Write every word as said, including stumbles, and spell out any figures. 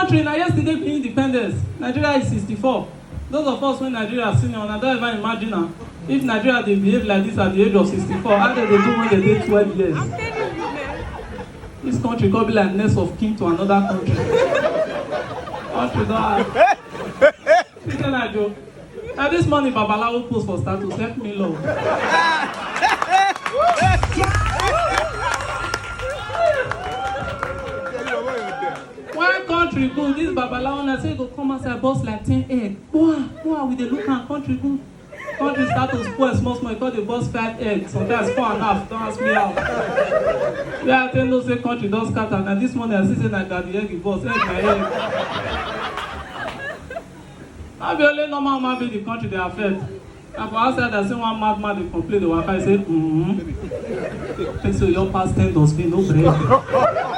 Country na yesterday be independence. Nigeria is sixty-four. Those of us wey Nigeria senior, una don ever imagine am? If Nigeria dey behave like this at the age of sixty-four, how dem dey do when dem dey twelve years? This country come be like next of kin to another country. Country don hard. Peter Najo. Now this morning, Babalawo post for status, "Help me, Lord." When country good, this Babalawo na say go come outside, burst like ten egg. Boa, boa, we dey look am, country good. Country start to spoil small small, e come dey burst five egg, sometimes four and a half. Don't ask me how. Where I tell know say country don scatter, na this morning I see say na garden egg e burst, egg na egg. No be only normal human being the country dey affect. Na for outside I see one madman dey complain, dey waka, he say, "Mm-hmm." Think say your pass ten dustbin, no bread.